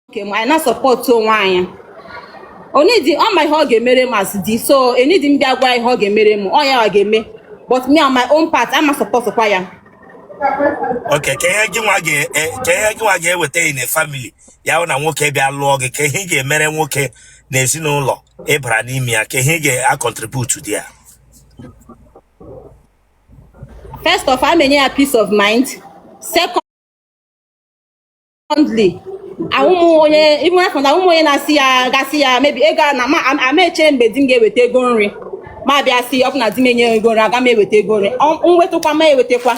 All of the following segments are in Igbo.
Nke m, anyị na-asupport onwe anyị. Onidi ọ ma ihe ọ ga-emere m as di, so enidi m bịa gwa ihe ọ ga-emere m, ọ ya ọ ga-eme, but me on my own part, ama supportkwa ya. Okay, ka ihe gị nwa ga-eweta in a family, ya hụ na nwoke bịa lụọ gị, ka ihe ị ga-emere nwoke na ezinụlọ ị bara n'ime ya, ka ihe ị ga-acontribute dị ya? First of all, enye ya peace of mind. Secondly, awụ m onye, even if awụ m onye na-asị ya gasị ya maybe ego a na ma ama eche mgbe di m ga-eweta ego nri, ma bịa sị ọ bụ na di m enye ego nri, aga m eweta ego nri. M wetakwa, ma ewetakwa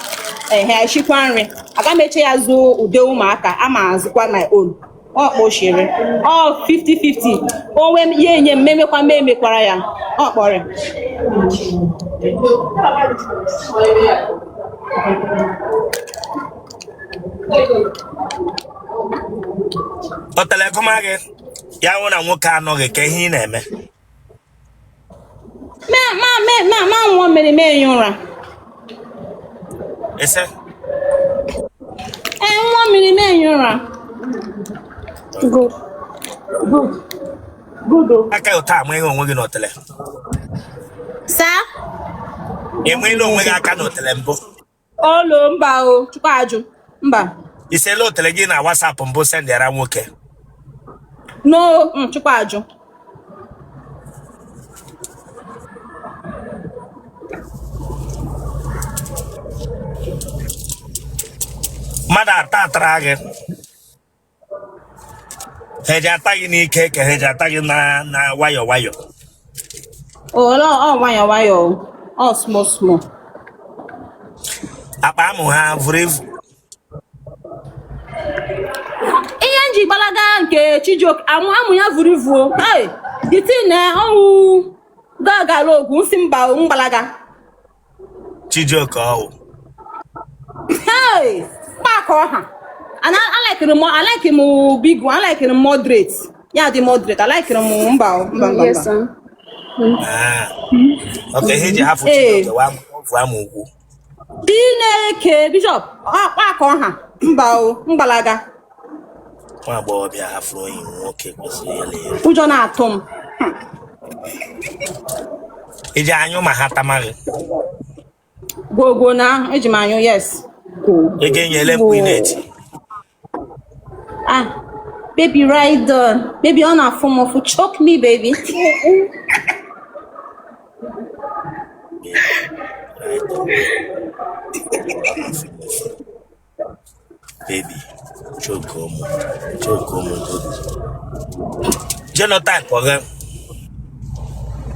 ehe, eshikwa nri, aga m eche ya zụọ ude ụmụaka, ama azụkwa my own. Ọ kpochiri ọ 50-50, onwe m ya enye m, memekwa m emekwara ya, ọ kpọrọ. Otele gụma gị, ya hụ na nwoke anọghị, ka ihe ị na-eme? Ma ma ma ma ma ṅụọ mmiri, mee enyi ụra. Ese? Ee, ṅụọ mmiri, mee enyi ụra. Good. Good. Good. Oh. Aka ụtọ ama ihe onwe gị n'otele? Saa. Enweela onwe gị aka n'otele mbụ? Olo, mba o, chukwu ajụ, mba. I sela otele gị na WhatsApp mbụ sendịara nwoke? No, chukwu ajụ. Mmadụ ata atara gị, ha eji ata gị n'ike ka ha eji ata gị na nwayọ nwayọ? Ọ nwayọ nwayọ, ọ small small. Akpa amụ ha vuru evu? Ihe m ji gbalaga nke Chijioke, amụ amụ ya vuru ivu o. Hey, the thing na ọnwụ gagara ogwu nsị, mba, m gbalaga. Chijioke ọwụ? Hey, kpakọ ha. And I like m, I like m big one, I like m moderate. Ya dị moderate, I like m, mba o, mba mba. Yes, Mba. sir. Ah, okay, ihe eji hafụ Ee. Chijioke wa vụ amụ ukwu. Chineke, Bishop, kpakọ ha, mba o, mgbalaga. Nwa agbọghọbịa hafụrụ enyi nwoke kwesịrị ịla elu. Ụjọ na-atụ m. Iji anyụ ma ha tamaghị? Gwogwo na eji m anyụ, yes. Ị ga-enyele mkpu ị na-eti? Ah, baby, ride on. Baby, ọ na-afụ m ụfụ, choke me, baby. Baby, choke ụmụ, choke ụmụ. Genotype gị?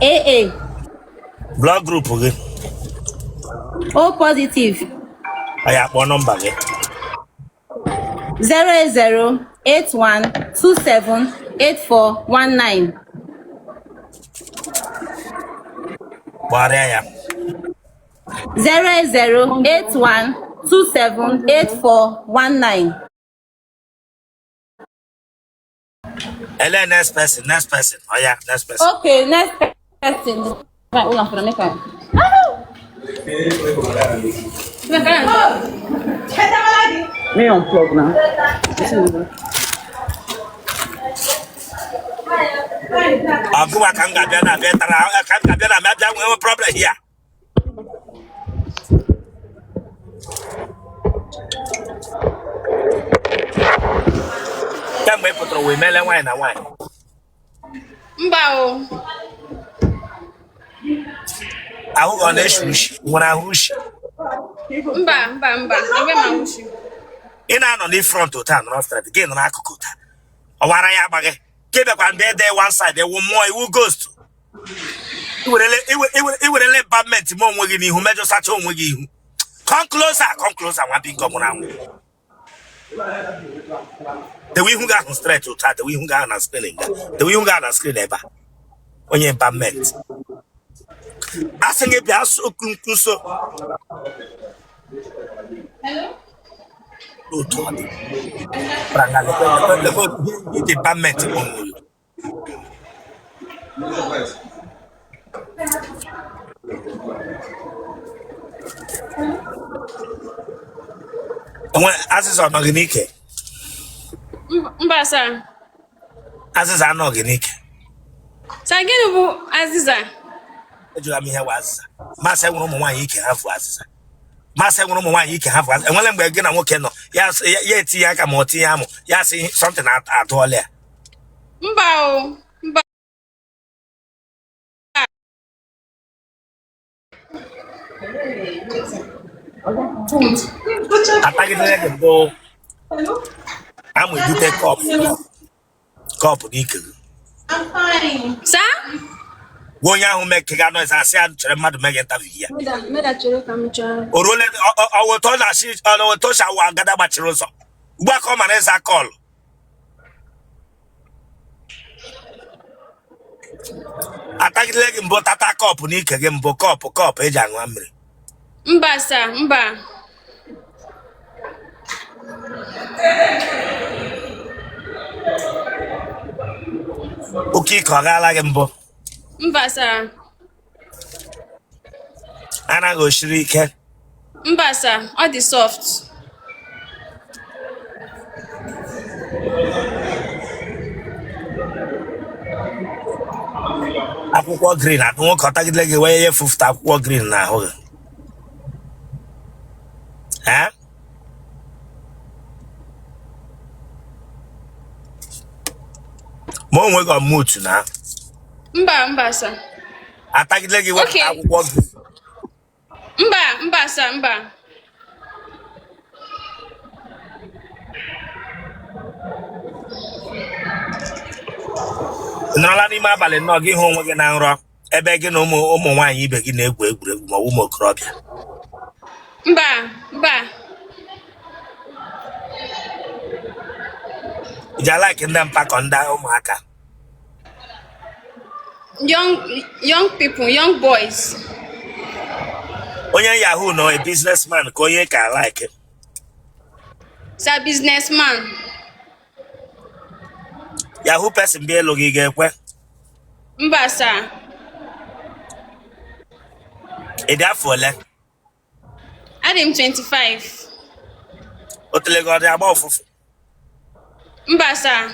AA. Blood group gị? O positive. Anyị akpọ nọmba gị. 0081278419. Gbagharịa ya. 0081278419. Ele next person, next person. Oya, next person. Okay, next person. Right, hold on for a minute. Me unplug now. Ọgụwa ka m ga-abịa na abịa tara ka m ga-abịa na abịa nwee problem here. Kemgbe ị pụtara wee mele nwaanyị na nwaanyị? Mba o. Ahụ gị ọ na-eshi ushi? Nwere ahụ ushi? Mba, mba, mba, enwe m ahụ ushi. Ị na-anọ n' front taa, nọrọ straight, gị nọ n'akụkụ taa, ọwara ya agbaghị ka ị bịakwa ndị ede one side, ewu mmụọ, iwu ghost. I werele embalmment mee onwe gị n'ihu, mejọ sacha onwe gị ihu. Come closer, come closer. Nwa bingo nwụrụ anwụ, dewe ihu gị ahụ straight otu a, dewe ihu gị ahụ na screen nga, dewe ihu gị ahụ na screen ebe a. Onye embalmment a sị gị bịa nso. Otu ọ dị bara na lekwe lekwe lekwe ihe embalmment bụ onwe gị. Enwe azịza ọ nọ gị n'ike? Mba, sir. Azịza anọ gị n'ike. Sir, gịnị bụ azịza? Ejụla m ihe wụ azịza. Masị enwere ụmụ nwaanyị ike ha vụ azịza. Masị enwere ụmụ nwaanyị ike ha vụ azịza. Enwere mgbe gị na nwoke nọ, ya ya etinye aka ma ọ tinye amụ, ya sị something adụọla ya. Mba o, mba. Atagidere gị mbụ amụ ebute cup cup n'ike gị. Sir? Gwa onye ahụ mee ga noise asị ya chere mmadụ mee gị interview ya. O ruole ọwụtọ na-asị ọwụtọ si awụ agada gbachiri ụzọ ugbu a ka ọ mara ịza call. Atagidele gị mbụ tata cup n'ike gị mbụ cup cup eji aṅụ mmiri? Mba sir, mba. Oke ike ọ gaala gị mbụ? Mba sir. Anaghị osiri ike? Mba sir, ọ dị soft. Akwụkwọ green atụ nwoke ọ tagidele gị wee ya efufụta akwụkwọ green n'ahụ gị? Eh? Ma onwe gị ọmụtu na Mba, mba sir. Atagidele gị wepụta akwụkwọ green? Mba, mba sir, mba. Ị nọrọla n'ime abalị nnọọ gị hụ onwe gị na nrọ ebe gị na ụmụ ụmụ nwaanyị ibe gị na-egwu egwuregwu ma ọ bụ ụmụ okorobịa? Mba, mba. Ị ji a-like ndị mpakọ ndị ụmụaka? Young young people, young boys. Onye yahoo na a businessman ka onye ka like? Sir, businessman. Yahoo person bịa ịlụ gị, ga-ekwe? Mba sir. Ị dị afọ ole? Adị m 25. Otele gị ọ dị agba ụfụfụ? Mba sir.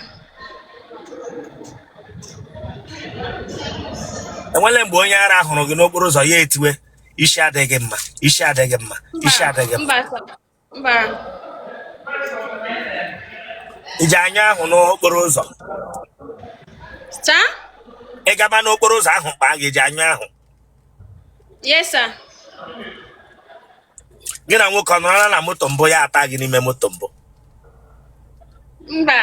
Enwele mgbe onye ara hụrụ gị n'okporo ụzọ ya etiwe, "Isi adịghị mma, isi adịghị mma, isi adịghị mma"? Mba sir. Mba. Ị ji anya ahụ n'okporo ụzọ? Sir? Ị gaba n'okporo ụzọ ahụ kpaa gị, ji anya ahụ? Yes sir. Gị na nwoke ọ nọrọla na moto mbụ ya ata gị n'ime moto mbụ? Mba.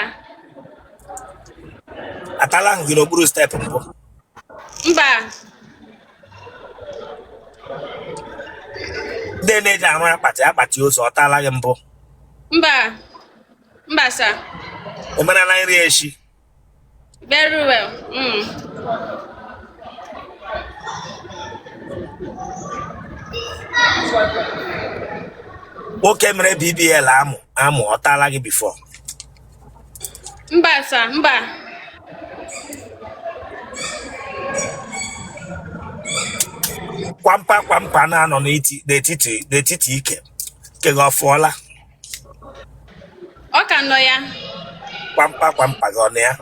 Atala ahụ gị n'okpuru step mbụ? Mba. Ndị na-eji arụ akpati akpati ozu ọ taala gị mbụ? Mba. Mba sir. Ị marala nri eshi? Very well. Nwoke mere BBL amụ amụ ọ taala gị before? Mba sir, mba. Kwampa kwampa na-anọ n'etiti n'etiti ike nke gị ọ fụọla? Ọ ka nọ ya. Kwampa kwampa gị ọ nọ ya?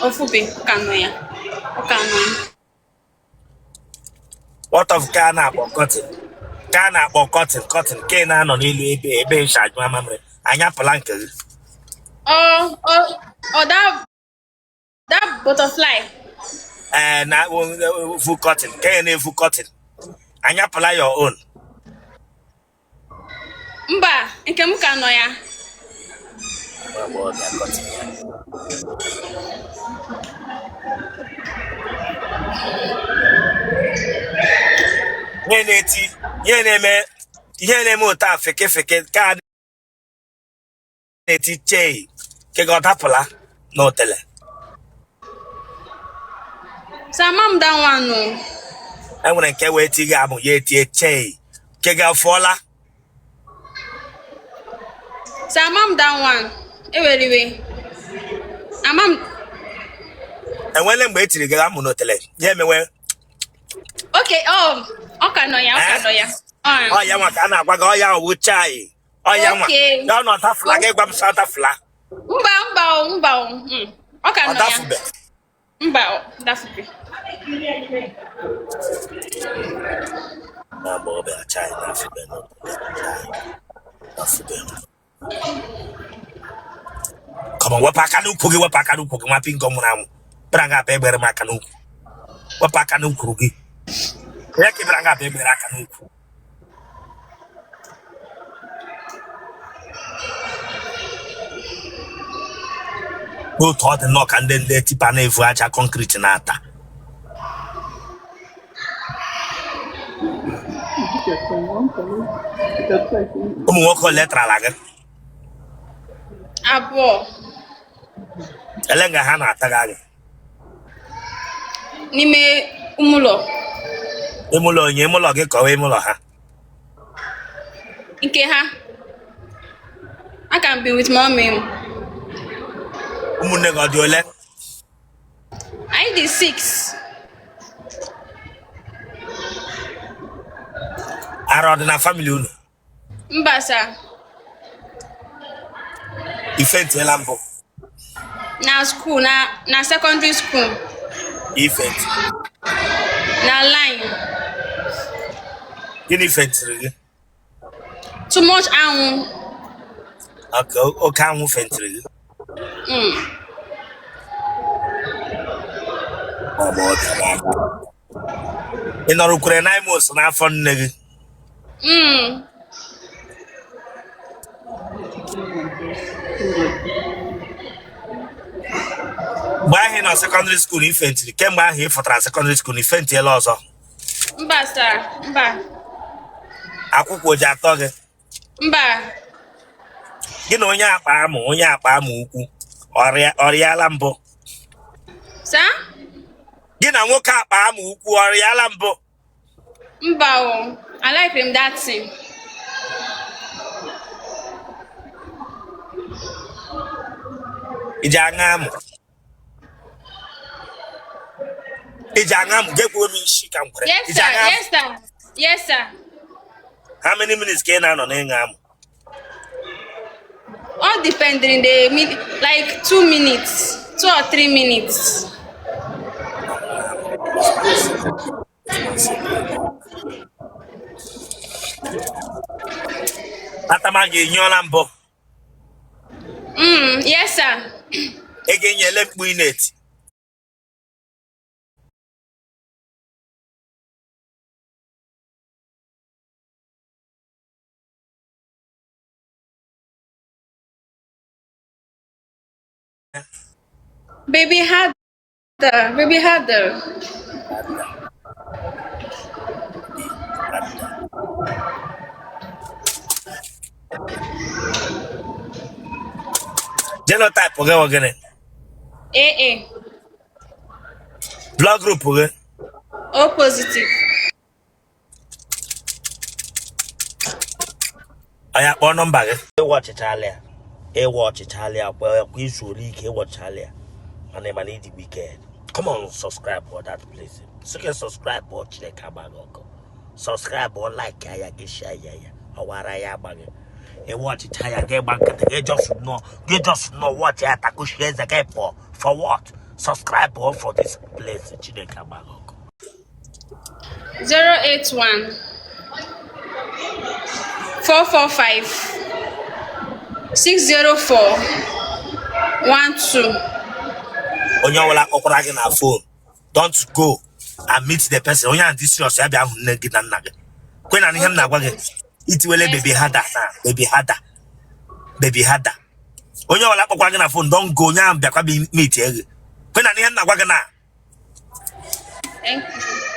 Ofube, ọ ka nọ ya. Ọ ka nọ ya. What of ka a na-akpọ curtain, ka a na-akpọ curtain curtain ka ị na-anọ n'elu ebe ebe nshi anyụ mamịrị anyapụla nke gị? Ọ that butterfly. Ee, na vu curtain ka ị na-evu curtain anyapụla your own? Mba, nke m ka nọ ya. Agbọghọbịa curtain ya. Ihe na-eti ihe na-eme ihe na-eme ụta feke feke ka a na-eti chei nke gị ọ dapụla n'otele? Sir, ama m that one o. E nwere nke wee ti gị amụ ya etie chei nke gị afụọla? Sir, ama m that one. Ewere iwe. Ama m. Enwele mgbe e tiri gị amụ n'otele ya emewe? Okay, oh, ọ ka nọ ya, ọ ka nọ ya. Ọ ya nwa ka a na-agwa gị, ọ ya owu chai, ọ ya nwa. Okay. Ya ọ na ọtafụla gị, gwa m sị ọtafụla. Mba, mba o. o, mba o. Ọ ka Ọ nọ ya. dafube? Mba o, dafube. Na agbọghọbịa chai na-afụbe n'afụbe. Come on, wepụ aka n'ukwu gị, wepụ aka n'ukwu gị, nwa pingo nwụrụ anwụ. Bịara nga abịa egbere m aka n'ukwu. Wepụ aka n'ukwu gị. Ya ka ị bịara nga abịa egbere aka n'ukwu. N'otu ọ dị nnọọ ka ndị tipa na-evu aja kọnkriti na-ata. Ụmụ nwoke ole tarala gị? 2. Ele nga ha na-ataga gị? N'ime ụmụlọ. Ime ụlọ onye? Ime ụlọ gị ka ọ ime ụlọ ha? Nke ha. I can be with mommy m. Ụmụnne gị ọ dị ole? Anyị dị 6. Ara ọ dị na family unu? Mba sir. I faintiela mbụ? Na school, na secondary school. I faint? Na line. Gịnị faintiri gị? Too much anwụ. Oke anwụ faintiri gị? Ị nọrọkwere 9 months n'afọ nne gị? Mgbe ahụ ị nọ secondary school ị faintiri, kemgbe ahụ ị fụtara secondary school ị faintiela ọzọ? Mba sir, mba. Akwụkwọ ji atọ gị? Mba. Gị na onye akpa amụ, onye akpa amụ ukwu ọrịala mbụ? Sir? Gị na nwoke akpa amụ ukwu ọrịala mbụ? Mba o, I like him that thing. Iji aṅa amụ? Iji aṅa amụ? Ga-ekwuo m isi ka m kwere. Yes sir, yes sir. Yes sir. How many minutes ka ị na-anọ n'ịṅa amụ? All depending the like 2 minutes, 2 or 3 minutes. Atama ga-enyụọla mbụ? Yes sir. Ị ga-enyele mkpu ị na-eti? Baby harder, baby harder. Genotype gị wụ gịnị? AA. Blood group gị? O positive. Anya kpọọ nọmba gị. Ịwọchịchala ya, ịwọchịchala ya, kwa izuola ike ịwọchịchala ya. Mana ị mana ịdị wicked. Come on, subscribe for that place. So can subscribe or Chineke agbaghị ọkụ. Subscribe or like ya, gị share ya ya. Ọwara ya agbaghị. Ịwọchịcha ya gị gba nkịtị gị just nọ gị just nọ watch ya takushi eze gị pụọ. For what? Subscribe or for this place. Chineke agbaghị ọkụ. 081 445 604 12. Onye ọbụla kpọkwara gị na phone, don't go and meet the person. Onye ahụ dị serious ya bịa hụ nne gị na nna gị. Kwe na ihe m na-agwa gị, itiwele baby hada na baby hada, baby hada. Onye ọbụla kpọkwara gị na phone, don't go. Onye ahụ bịakwa meet gị. Kwe na ihe m na-agwa gị na. Thank you.